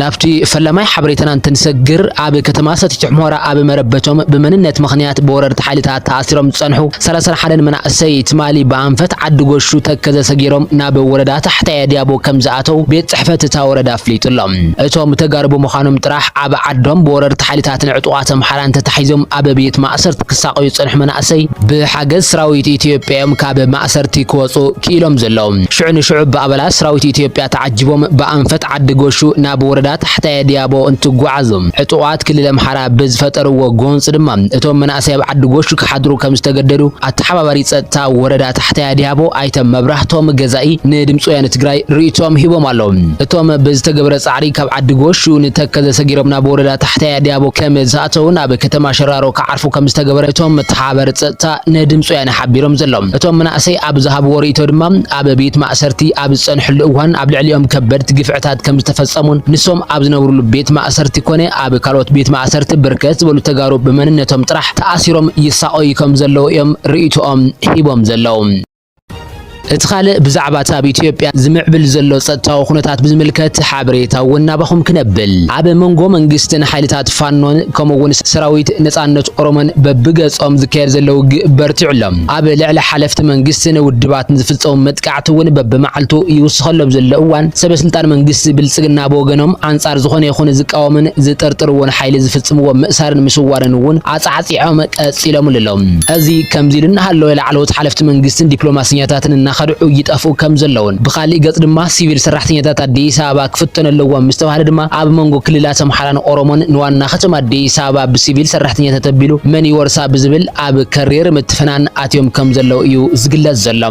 ናብቲ ፈላማይ ሓበሬታና እንትንሰግር፣ ኣብ ከተማ ሰቲት ሑመራ ኣብ መረበቶም ብመንነት ምኽንያት ብወረርቲ ሓይልታት ተኣሲሮም ዝጸንሑ ሰላሳን ሓደን መናእሰይ ትማሊ ብኣንፈት ዓዲ ጎሹ ተከዘ ሰጊሮም ናብ ወረዳ ታሕታይ ኣድያቦ ከም ዝኣተው ቤት ጽሕፈት እታ ወረዳ ኣፍሊጡ ኣሎ። እቶም ተጋሩ ብምዃኖም ጥራሕ ኣብ ዓዶም ብወረርቲ ሓይልታትን ዕጡቓት ኣምሓራን ተታሒዞም ኣብ ቤት ማእሰርቲ ክሳቐዩ ዝጸንሑ መናእሰይ ብሓገዝ ሰራዊት ኢትዮጵያ እዮም ካብ ማእሰርቲ ክወጹ ክኢሎም ዘለዉ። ሽዑ ንሽዑ ብኣባላት ሰራዊት ኢትዮጵያ ተዓጂቦም ብኣንፈት ዓዲ ጎሹ ናብ ወረዳ ታሕታይ ኣድያቦ እንትጓዓዙ፣ ዕጡቓት ክልል ኣምሓራ ብዝፈጠርዎ ጎንፂ ድማ እቶም መናእሰይ ኣብ ዓዲ ጎሹ ክሓድሩ ከም ዝተገደዱ ኣተሓባባሪ ጸጥታ ወረዳ ታሕታይ ኣድያቦ ኣይተ መብራህቶም ገዛኢ ንድምፂ ወያነ ትግራይ ርእይቶም ሂቦም ኣለዉ። እቶም ብዝተገበረ ጻዕሪ ካብ ዓዲ ጎሹ ንተከዘ ሰጊሮም ናብ ወረዳ ታሕታይ ኣድያቦ ከም ዝኣተውን ኣብ ከተማ ሸራሮ ክዓርፉ ከም ዝተገበረ እቶም መተሓባበሪ ጸጥታ ንድምፂ ወያነ ሓቢሮም ዘለዉ። እቶም መናእሰይ ኣብ ዝሃብዎ ርእይቶ ድማ፣ ኣብ ቤት ማእሰርቲ ኣብ ዝጸንሕሉ እዋን ኣብ ልዕሊኦም ከበድቲ ግፍዕታት ከም ዝተፈጸሙን ንሶም ኣብ ዝነብሩሉ ቤት ማእሰርቲ ኮነ ኣብ ካልኦት ቤት ማእሰርቲ ብርከት ዝበሉ ተጋሩ ብመንነቶም ጥራሕ ተኣሲሮም ይሳቐዩ ከም ዘለዉ እዮም ርእይቶኦም ሂቦም ዘለዉ። እቲ ካልእ ብዛዕባ እቲ ኣብ ኢትዮጵያ ዝምዕብል ዘሎ ጸጥታዊ ኩነታት ብዝምልከት ሓበሬታ እውን ናባኹም ክነብል። ኣብ መንጎ መንግስትን ሓይልታት ፋኖን ከምኡ እውን ሰራዊት ነጻነት ኦሮሞን በብገጾም ዝካየድ ዘሎ ውግእ በርቲዑ ኣሎ። ኣብ ልዕሊ ሓለፍቲ መንግስትን ውድባትን ዝፍጸሙ መጥቃዕቲ እውን በብመዓልቱ ይውስኸሎም ዘሎ እዋን፣ ሰበ ስልጣን መንግስቲ ብልጽግና ብወገኖም ኣንጻር ዝኾነ ይኹን ዝቃወምን ዝጥርጥርዎን ሓይሊ ዝፍጽምዎ ምእሳርን ምስዋርን እውን ኣጻዕጺዖም ቀጺሎምሉ ኣለዉ። እዚ ከምዚ ኢሉ እናሃለወ ላዕለዎት ሓለፍቲ መንግስትን ዲፕሎማሰኛታትን እናኸድዑ ይጠፍኡ ከም ዘለውን፣ ብኻሊእ ገጽ ድማ ሲቪል ሰራሕተኛታት ኣዲስ ኣበባ ክፍተኑ ኣለዎም ምስ ተባህለ ድማ ኣብ መንጎ ክልላት ኣምሓራን ኦሮሞን ንዋና ከተማ ኣዲስ ኣበባ ብሲቪል ሰራሕተኛታት ኣቢሉ መን ይወርሳ ብዝብል ኣብ ከሪር ምትፍናን ኣትዮም ከም ዘለዉ እዩ ዝግለጽ ዘሎ።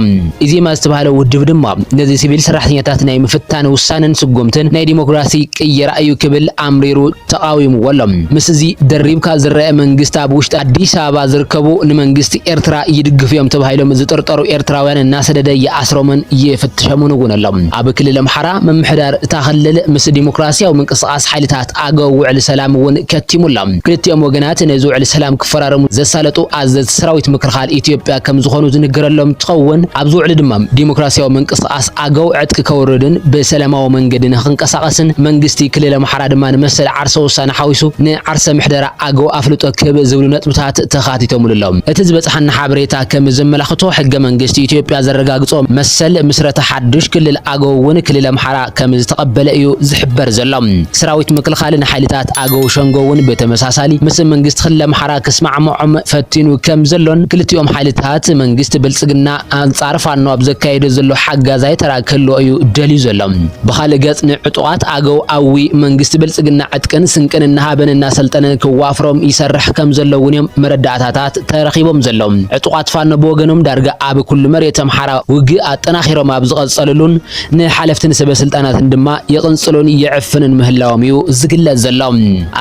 ኢዜማ ዝተባህለ ውድብ ድማ ነዚ ሲቪል ሰራሕተኛታት ናይ ምፍታን ውሳነን ስጉምትን ናይ ዲሞክራሲ ቅየራ እዩ ክብል ኣምሪሩ ተቓዊምዎ ኣሎ። ምስዚ ደሪብካ ዝረአ መንግስቲ ኣብ ውሽጢ ኣዲስ ኣበባ ዝርከቡ ንመንግስቲ ኤርትራ ይድግፉ እዮም ተባሂሎም ዝጥርጠሩ ኤርትራውያን እናሰደደ ይኣስሮምን ይፍትሾምን እውን ኣሎ። ኣብ ክልል ኣምሓራ ምምሕዳር እታ ክልል ምስ ዲሞክራሲያዊ ምንቅስቓስ ሓይልታት ኣገው ውዕሊ ሰላም እውን ከቲሙ ኣሎ። ክልቲኦም ወገናት ነዚ ውዕሊ ሰላም ክፈራረሙ ዘሳለጡ ኣዘዝቲ ሰራዊት ምክልኻል ኢትዮጵያ ከም ዝኾኑ ዝንገረሎም እንትኸውን፣ ኣብዚ ውዕሊ ድማ ዲሞክራሲያዊ ምንቅስቓስ ኣገው ዕጥቂ ከውርድን ብሰላማዊ መንገዲ ንክንቀሳቐስን መንግስቲ ክልል ኣምሓራ ድማ ንመሰል ዓርሰ ውሳነ ሓዊሱ ንዓርሰ ምሕደራ ኣገው ኣፍልጦ ክህብ ዝብሉ ነጥብታት ተኻቲቶምሉ ኣለዉ። እቲ ዝበጽሓና ሓበሬታ ከም ዘመላኽቶ፣ ሕገ መንግስቲ ኢትዮጵያ ዘረጋግጾ መሰል ምስረታ ሓድሽ ክልል ኣገው እውን ክልል ኣምሓራ ከም ዝተቐበለ እዩ ዝሕበር ዘሎ። ሰራዊት ምክልኻልን ሓይልታት ኣገው ሸንጎ እውን ብተመሳሳሊ ምስ መንግስቲ ክልል ኣምሓራ ክስማዕምዖም ፈቲኑ ከም ዘሎን ክልቲኦም ሓይልታት መንግስቲ ብልጽግና ኣንጻር ፋኖ ኣብ ዘካየዶ ዘሎ ሓጋዛይ ተራ ክህልዎ እዩ ደልዩ ዘሎ። ብኻልእ ገጽ ንዕጡቓት ኣገው ኣዊ መንግስቲ ብልጽግና ዕጥቅን ስንቅን እናሃበን እናሰልጠነን ክዋፍሮም ይሰርሕ ከም ዘሎ እውን እዮም መረዳእታታት ተረኺቦም ዘለዉ። ዕጡቓት ፋኖ ብወገኖም ዳርጋ ኣብ ኩሉ መሬት ኣምሓራ ውግእ ኣጠናኺሮም ኣብ ዝቐጸልሉን ንሓለፍትን ሰበ ስልጣናትን ድማ ይቕንጽሉን ይዕፍኑን ምህላዎም እዩ ዝግለጽ ዘሎ።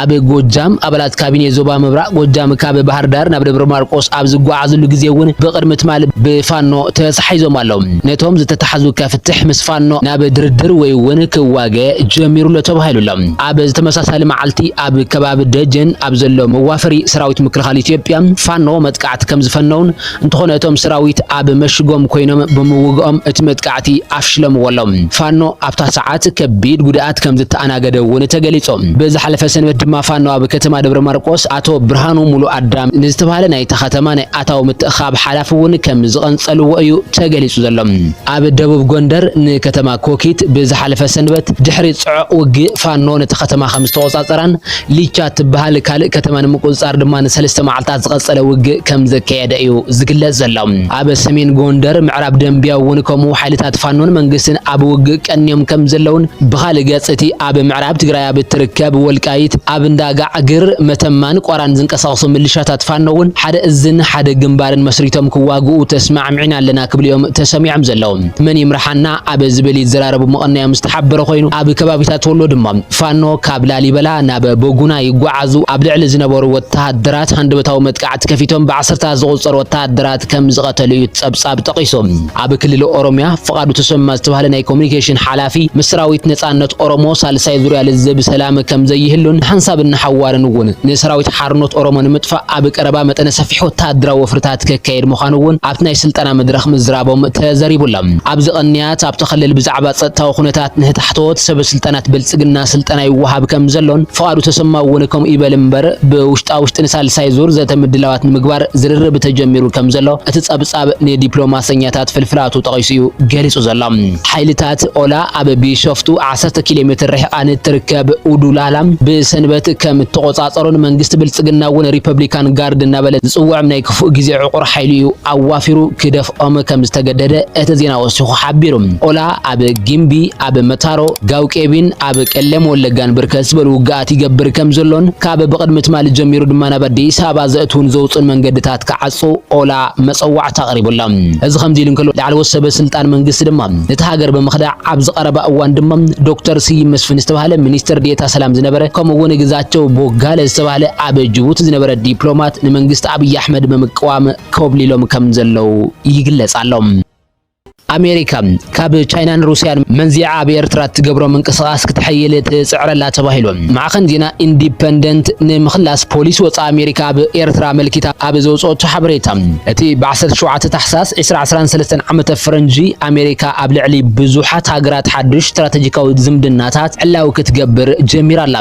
ኣብ ጎጃም ኣባላት ካቢኔ ዞባ ምብራቕ ጎጃም ካብ ባህር ዳር ናብ ደብረ ማርቆስ ኣብ ዝጓዓዝሉ ግዜ እውን ብቕድሚ ትማሊ ብፋኖ ተታሒዞም ኣለዉ። ነቶም ዝተታሕዙ ከፍትሕ ምስ ፋኖ ናብ ድርድር ወይ እውን ክዋገ ጀሚሩ ኣሎ ተባሂሉ ኣሎ። ኣብ ዝተመሳሳሊ መዓልቲ ኣብ ከባቢ ደጀን ኣብ ዘሎ መዋፈሪ ሰራዊት ምክልኻል ኢትዮጵያ ፋኖ መጥቃዕቲ ከም ዝፈነውን እንተኾነ እቶም ሰራዊት ኣብ መሽጎም ኮይኖም ብምውግኦም እቲ መጥቃዕቲ ኣፍሽሎምዎ ኣሎ። ፋኖ ኣብታ ሰዓት ከቢድ ጉድኣት ከም ዝተኣናገደ እውን ተገሊጹ። ብዝሓለፈ ሰንበት ድማ ፋኖ ኣብ ከተማ ደብረ ማርቆስ ኣቶ ብርሃኑ ሙሉ ኣዳም ንዝተባሃለ ናይታ ከተማ ናይ ኣታዊ ምትእኻብ ሓላፊ እውን ከም ዝቐንጸልዎ እዩ ተገሊጹ ዘሎ። ኣብ ደቡብ ጎንደር ንከተማ ኮኪት ብዝሓለፈ ሰንበት ድሕሪ ጽዑቕ ውግእ ፋኖ ነቲ ከተማ ከም ዝተቖጻጸራን ሊቻ ትበሃል ካልእ ከተማ ንምቁጽጻር ድማ ንሰለስተ መዓልታት ዝቐጸለ ውግእ ከም ዘካየደ እዩ ዝግለጽ ዘሎ። ኣብ ሰሜን ጎንደር ምዕራብ ደንቢያ እውን ከምኡ ሓይልታት ፋኖን መንግስትን ኣብ ውግእ ቀንዮም ከም ዘለውን ብኻልእ ገጽ እቲ ኣብ ምዕራብ ትግራይ ኣብ እትርከብ ወልቃይት ኣብ እንዳጋዕግር መተማን ቋራን ዝንቀሳቐሱ ምልሻታት ፋኖ እውን ሓደ እዝን ሓደ ግንባርን መስሪቶም ክዋግኡ ተስማዕሚዕና ኣለና ክብሉ እዮም ተሰሚዖም ዘለዉ። መን ይምርሓና ኣብ ዝብል ይዘራረቡ ምቕናዮም ዝተሓበረ ኮይኑ ኣብ ከባቢታት ወሎ ድማ ፋኖ ካብ ላሊበላ ናብ በጉና ይጓዓዙ ኣብ ልዕሊ ዝነበሩ ወተሃደራት ሃንደበታዊ መጥቃዕቲ ከፊቶም ብዓሰርታት ዝቑጸሩ ወተሃደራት ከም ዝቐተሉ እዩ ጸብጻብ ጠቒሱ። ኣብ ክልል ኦሮሚያ ፍቓዱ ተሰማ ዝተባህለ ናይ ኮሚኒኬሽን ሓላፊ ምስ ሰራዊት ነጻነት ኦሮሞ ሳልሳይ ዙርያ ልዝብ ሰላም ከም ዘይህሉን ሓንሳብን ሓዋርን እውን ንሰራዊት ሓርነት ኦሮሞ ንምጥፋእ ኣብ ቀረባ መጠነ ሰፊሕ ወተሃደራዊ ወፍርታት ከካየድ ምዃኑ እውን ኣብቲ ናይ ስልጠና መድረኽ ምዝራቦም ተዘሪቡሎም። ኣብዚ ቅንያት ኣብቲ ክልል ብዛዕባ ጸጥታዊ ኩነታት ንታሕተዎት ሰብ ስልጣናት ብልጽግና ስልጠና ይወሃብ ከም ዘሎን ፍቓዱ ተሰማ እውን ከምኡ ይበል እምበር ብውሽጣ ውሽጢ ንሳልሳይ ዙር ዘተ ምድላዋት ንምግባር ዝርርብ ተጀሚሩ ከም ዘሎ እቲ ጸብጻብ ንዲፕሎማሰኛታት ፍልፍላቱ ጠቒሱ እዩ ገሊጹ ዘሎ። ሓይልታት ኦላ ኣብ ቢሾፍቱ ዓሰርተ ኪሎ ሜትር ርሒቓ ንትርከብ ኡዱላላ ብሰንበት ከም እተቖጻጸሩን መንግስቲ ብልጽግና እውን ሪፐብሊካን ጋርድ እናበለ ዝጽውዖም ናይ ክፉእ ግዜ ዕቑር ሓይሉ እዩ ኣዋፊሩ ክደፍኦም ከም ዝተገደደ እቲ ዜና ወሲኹ ሓቢሩ። ኦላ ኣብ ጊምቢ፣ ኣብ መታሮ፣ ጋውቄቢን ኣብ ቀለም ወለጋን ብርከት ዝበሉ ውግኣት ይገብር ከም ዘሎን ካብ ብቕድሚ ትማሊ ጀሚሩ ድማ ናብ ኣዲስ ኣበባ ዘእትውን ዘውፅኡን መንገድታት ክዓጹ ኦላ መጸዋዕታ ኣቕሪቡሎም። እዚ ከምዚ ኢሉ እንከሎ፣ ላዕለዎት ሰበ ስልጣን መንግስቲ ድማ ነቲ ሃገር ብምኽዳዕ፣ ኣብዚ ቀረባ እዋን ድማ ዶክተር ስዩም መስፍን ዝተባህለ ሚኒስትር ዴኤታ ሰላም ዝነበረ፣ ከምኡ እውን ግዛቸው ቦጋለ ዝተባህለ ኣብ ጅቡቲ ዝነበረ ዲፕሎማት ንመንግስቲ ኣብይ ኣሕመድ ብምቅዋም ኮብሊሎም ከም ዘለዉ ይግለጽ ኣሎ። ኣሜሪካ ካብ ቻይናን ሩስያን መንዚዓ ኣብ ኤርትራ እትገብሮ ምንቅስቓስ ክትሕይል ትጽዕረላ ተባሂሉ። ማዕኸን ዜና ኢንዲፐንደንት ንምኽላስ ፖሊሲ ወጻኢ ኣሜሪካ ኣብ ኤርትራ ኣመልኪታ ኣብ ዘውጽኦቶ ሓበሬታ፣ እቲ ብ ዓሰርተ ሸውዓተ ታሕሳስ ዕስራ ዕስራን ሰለስተን ዓመተ ፈረንጂ ኣሜሪካ ኣብ ልዕሊ ብዙሓት ሃገራት ሓድሽ ስትራተጂካዊ ዝምድናታት ዕላዊ ክትገብር ጀሚራ ኣላ።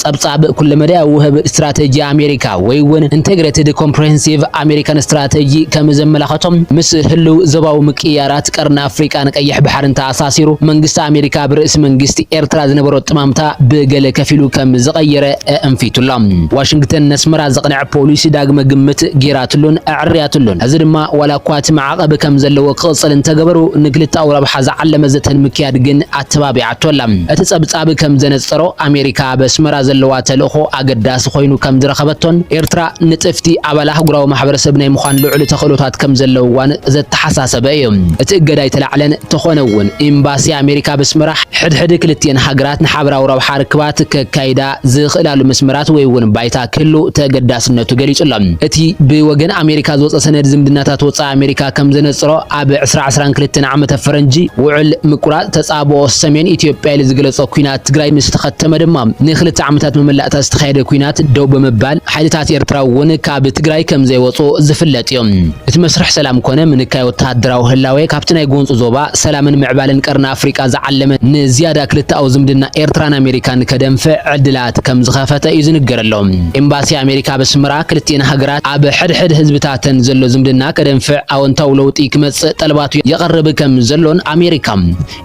ጸብጻብ ኩለመዳያዊ ውህብ ስትራተጂ ኣሜሪካ ወይ እውን ኢንቴግሬትድ ኮምፕሬሄንሲቭ ኣሜሪካን ስትራተጂ ከም ዘመላኸቶም፣ ምስ ህልው ዞባዊ ምቅይያራት ቀርኒ ኣፍሪቃን ቀይሕ ባሕርን ተኣሳሲሩ መንግስቲ ኣሜሪካ ኣብ ርእሲ መንግስቲ ኤርትራ ዝነበሮ ጥማምታ ብገለ ከፊሉ ከም ዝቐየረ ኣእንፊቱ ኣሎ። ዋሽንግተን ነስመራ ዘቕንዐ ፖሊሲ ዳግመ ግምት ጌራትሉን ኣዕርያትሉን። እዚ ድማ ዋላ እኳ እቲ ማዕቐብ ከም ዘለዎ ክቕጽል እንተገበሩ፣ ንክልተኣዊ ረብሓ ዝዓለመ ዘተን ምክያድ ግን ኣተባቢዓቶ ኣላ። እቲ ጸብጻብ ከም ዘነጸሮ፣ ኣሜሪካ ኣብ ኣስመራ ዘለዋ ተልእኾ ኣገዳሲ ኮይኑ ከም ዝረኸበቶን ኤርትራ ንጥፍቲ ኣባል ኣህጉራዊ ማሕበረሰብ ናይ ምዃን ልዑል ተኽእሎታት ከም ዘለውዋን ዘተሓሳሰበ እዩ። እቲ እገዳ ኣይተላዕለን፣ ተኾነ እውን ኤምባሲ ኣሜሪካ ኣብ ኣስመራ ሕድሕድ ክልቲኤን ሃገራት ንሓበራዊ ረብሓ ርክባት ከካይዳ ዝኽእላሉ መስመራት ወይ እውን ባይታ ክህሉ ተገዳስነቱ ገሊጹ ኣሎ። እቲ ብወገን ኣሜሪካ ዝወጸ ሰነድ ዝምድናታት ወጻኢ ኣሜሪካ ከም ዘነጽሮ፣ ኣብ ዕስራ ዕስራን ክልተን ዓመተ ፈረንጂ ውዕል ምቁራጽ ተጻብኦ ሰሜን ኢትዮጵያ ኢሉ ዝገለጾ ኲናት ትግራይ ምስ ተኸተመ ድማ፣ ንክልተ ዓመታት መመላእታ ዝተኻየደ ኲናት ደው ብምባል፣ ሓይልታት ኤርትራ እውን ካብ ትግራይ ከም ዘይወጹ ዝፍለጥ እዩ። እቲ መስርሕ ሰላም ኮነ ምንካይ ወተሃደራዊ ህላዌ ካብቲ ናይ ጎንፂ ዞባ ሰላምን ምዕባለን ቀርኒ ኣፍሪቃ ዝዓለመ ንዝያዳ ክልተኣዊ ዝምድና ኤርትራን ኣሜሪካን ከደንፍዕ ዕድላት ከም ዝኸፈተ እዩ ዝንገረሎም። ኤምባሲ ኣሜሪካ ኣብ ኣስመራ ክልቲኤን ሃገራት ኣብ ሕድሕድ ህዝብታተን ዘሎ ዝምድና ከደንፍዕ ኣወንታዊ ለውጢ ክመጽእ ጠልባቱ የቐርብ ከም ዘሎን ኣሜሪካ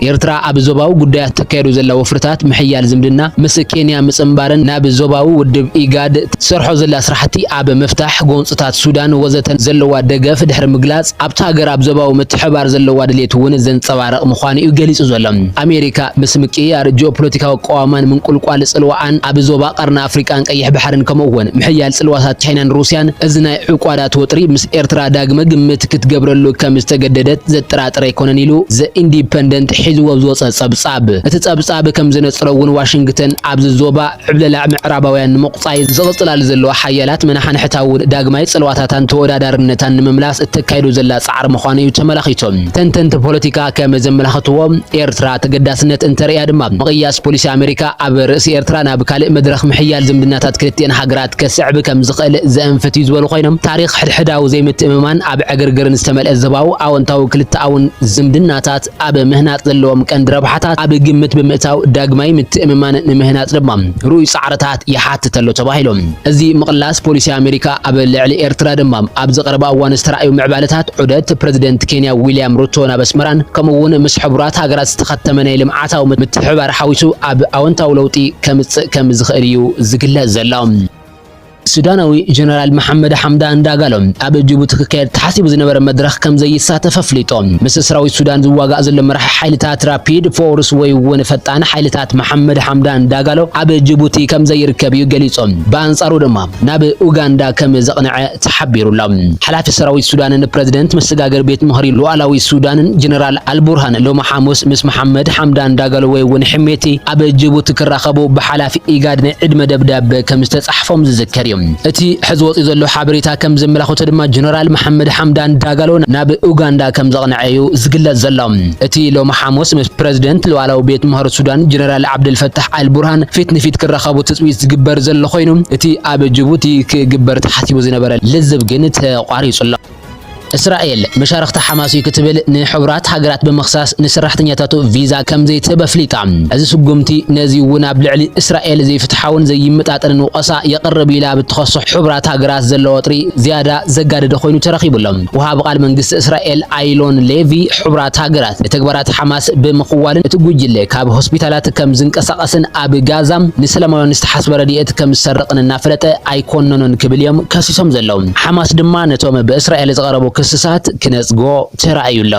ኤርትራ ኣብ ዞባዊ ጉዳያት ተካየዱ ዘላ ወፍርታት ምሕያል ዝምድና ምስ ኬንያ ምጽንባርን ናብ ዞባዊ ውድብ ኢጋድ ትሰርሖ ዘላ ስራሕቲ ኣብ ምፍታሕ ጎንፅታት ሱዳን ወዘተን ዘለዋ ደገፍ ድሕሪ ምግላጽ ኣብታ ሃገር ኣብ ዞባዊ ምትሕባር ዘለዋ ድሌት እውን ዘንጸባርቕ ምዃኑ እዩ ገሊጹ ዘሎ። ኣሜሪካ ምስ ምቅያር ጂኦፖለቲካዊ ኣቃዋማን ምንቁልቋል ጽልዋኣን ኣብ ዞባ ቀርኒ ኣፍሪቃን ቀይሕ ባሕርን ከምኡ እውን ምሕያል ጽልዋታት ቻይናን ሩስያን እዚ ናይ ዕቋዳት ወጥሪ ምስ ኤርትራ ዳግመ ግምት ክትገብረሉ ከም ዝተገደደት ዘጠራጥር ኣይኮነን ኢሉ ዘ ኢንዲፐንደንት ሒዝዎ ዝወጸ ጸብጻብ። እቲ ጸብጻብ ከም ዘነጽሮ እውን ዋሽንግተን ኣብዚ ዞባ ዕብለላ ምዕራባውያን ንምቑጻይ ዝቕጽላሉ ዘለዋ ሓያላት መናሓንሕታዊ ዳግማይ ጽልዋታታን ተወዳዳርነታን ንምምላስ እተካይዶ ዘላ ጻዕሪ ምዃኑ እዩ ተመላኺቱ። ተንተንቲ ፖለቲካ ከም ዘመላኽትዎ ኤርትራ ተገዳስነት እንተርእያ ድማ ምቕያስ ፖሊሲ ኣሜሪካ ኣብ ርእሲ ኤርትራ ናብ ካልእ መድረኽ ምሕያል ዝምድናታት ክልቲኤን ሃገራት ከስዕብ ከም ዝኽእል ዘእንፍት እዩ ዝበሉ ኮይኖም፣ ታሪኽ ሕድሕዳዊ ዘይምትእምማን ኣብ ዕግርግርን ዝተመልአ ዞባዊ ኣወንታዊ ክልተኣውን ዝምድናታት ኣብ ምህናጽ ዘለዎም ቀንዲ ረብሓታት ኣብ ግምት ብምእታው ዳግማይ ምትእምማን ንምህናጽ ድማ ርኡይ ጻዕርታት ይሓትት ኣሎ ተባሂሉ። እዚ ምቕላስ ፖሊሲ ኣሜሪካ ኣብ ልዕሊ ኤርትራ ድማ ኣብዚ ቀረባ እዋን ዝተራእዩ ምዕባለታት ዑደት ፕረዚደንት ኬንያ ዊልያም ሩቶ ናብ ኣስመራን ከምኡ እውን ምስ ሕቡራት ሃገራት ዝተኸተመ ናይ ልምዓታዊ ምትሕብባር ሓዊሱ ኣብ ኣወንታዊ ለውጢ ከምጽእ ከም ዝኽእል እዩ ዝግለጽ ዘሎ። ሱዳናዊ ጀነራል መሓመድ ሓምዳን ዳጋሎ ኣብ ጅቡቲ ክካየድ ተሓሲቡ ዝነበረ መድረኽ ከም ዘይሳተፍ ኣፍሊጡ። ምስ ሰራዊት ሱዳን ዝዋጋእ ዘሎ መራሒ ሓይልታት ራፒድ ፎርስ ወይ እውን ፈጣን ሓይልታት መሓመድ ሓምዳን ዳጋሎ ኣብ ጅቡቲ ከም ዘይርከብ እዩ ገሊጹ። ብኣንጻሩ ድማ ናብ ኡጋንዳ ከም ዘቕንዐ ተሓቢሩ ኣሎ። ሓላፊ ሰራዊት ሱዳንን ፕረዚደንት መሰጋገሪ ቤት ምኽሪ ሉዓላዊ ሱዳንን ጀነራል ኣልቡርሃን ሎሚ ሓሙስ ምስ መሓመድ ሓምዳን ዳጋሎ ወይ እውን ሕሜቲ ኣብ ጅቡቲ ክራኸቡ ብሓላፊ ኢጋድ ናይ ዕድመ ደብዳበ ከም ዝተጻሕፎም ዝዝከር እዩ። እዩ። እቲ ሕዚ ወፂኡ ዘሎ ሓበሬታ ከም ዘመላኽቶ ድማ ጀነራል መሓመድ ሓምዳን ዳጋሎ ናብ ኡጋንዳ ከም ዘቕንዐ እዩ ዝግለጽ ዘሎ። እቲ ሎሚ ሓሙስ ምስ ፕረዚደንት ሉዓላዊ ቤት ምኽሪ ሱዳን ጀነራል ዓብደልፈታሕ ኣልቡርሃን ፊት ንፊት ክራኸቡ ትጽቢት ዝግበር ዘሎ ኮይኑ፣ እቲ ኣብ ጅቡቲ ክግበር ተሓሲቡ ዝነበረ ልዝብ ግን ተቋሪጹ ኣሎ። እስራኤል መሻርኽቲ ሓማስ እዩ ክትብል ንሕቡራት ሃገራት ብምኽሳስ ንሰራሕተኛታቱ ቪዛ ከም ዘይትህብ ኣፍሊጣ። እዚ ስጉምቲ ነዚ እውን ኣብ ልዕሊ እስራኤል ዘይፍትሓውን ዘይመጣጠንን ወቐሳ የቕርብ ኢላ ብትኸሶ ሕቡራት ሃገራት ዘሎ ወጥሪ ዝያዳ ዘጋደደ ኮይኑ ተረኺቡ ኣሎ። ወሃቢ ቃል መንግስቲ እስራኤል ኣይሎን ሌቪ ሕቡራት ሃገራት ንተግባራት ሓማስ ብምኽዋልን እቲ ጉጅለ ካብ ሆስፒታላት ከም ዝንቀሳቐስን ኣብ ጋዛ ንሰላማውያን ዝተሓስበ ረድኤት ከም ዝሰርቕን እናፈለጠ ኣይኮነኖን ክብል እዮም ከሲሶም ዘለዉ። ሓማስ ድማ ነቶም ብእስራኤል ዝቐረቡ ክስሳት ክነጽጎ ተራእዩ ኣሎ።